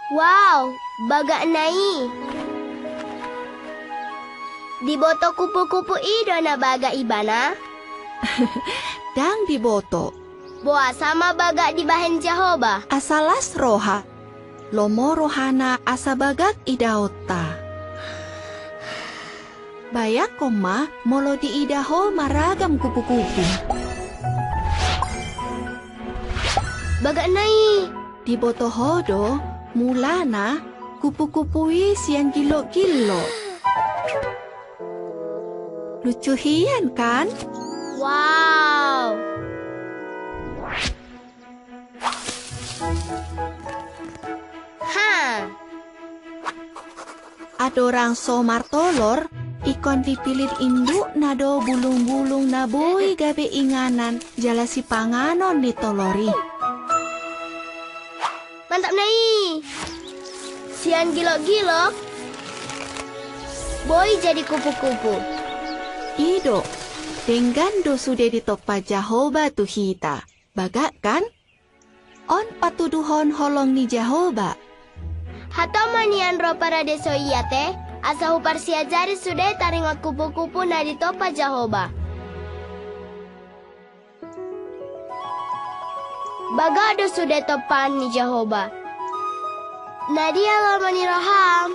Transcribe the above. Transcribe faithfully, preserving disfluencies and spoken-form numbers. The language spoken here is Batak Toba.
Wow, bagak na i! Diboto kupu-kupu i do na bagak ibana? Ndang diboto. Boasa ma bagak dibahen Jahowa? Asa las roha. Lomo rohana asa bagak idaonta. Bayangkon ma molo diida ho maragam kupu-kupu. Bagak na i! Diboto ho do mulana kupu-kupu i sian gillok-gillok. Lucu hian kan? Wow! Ha! Andorang so martolor, ingkon dipilit indukna do bulung-bulung na boi gabe inganan jala sipanganon ni tolor i. Mantap na i! Sian gillok-gillok boi jadi kupu-kupu. I do, denggan do sude ditompa Jahowa tu hita. Bagak kan? On patuduhon holong ni Jahowa. Hatop ma nian ro paradeso i ate, asa huparsiajari sude taringot kupu-kupu na ditompa Jahowa. Bagak do sude tompaan ni Jahowa. Na dia lomo ni roham?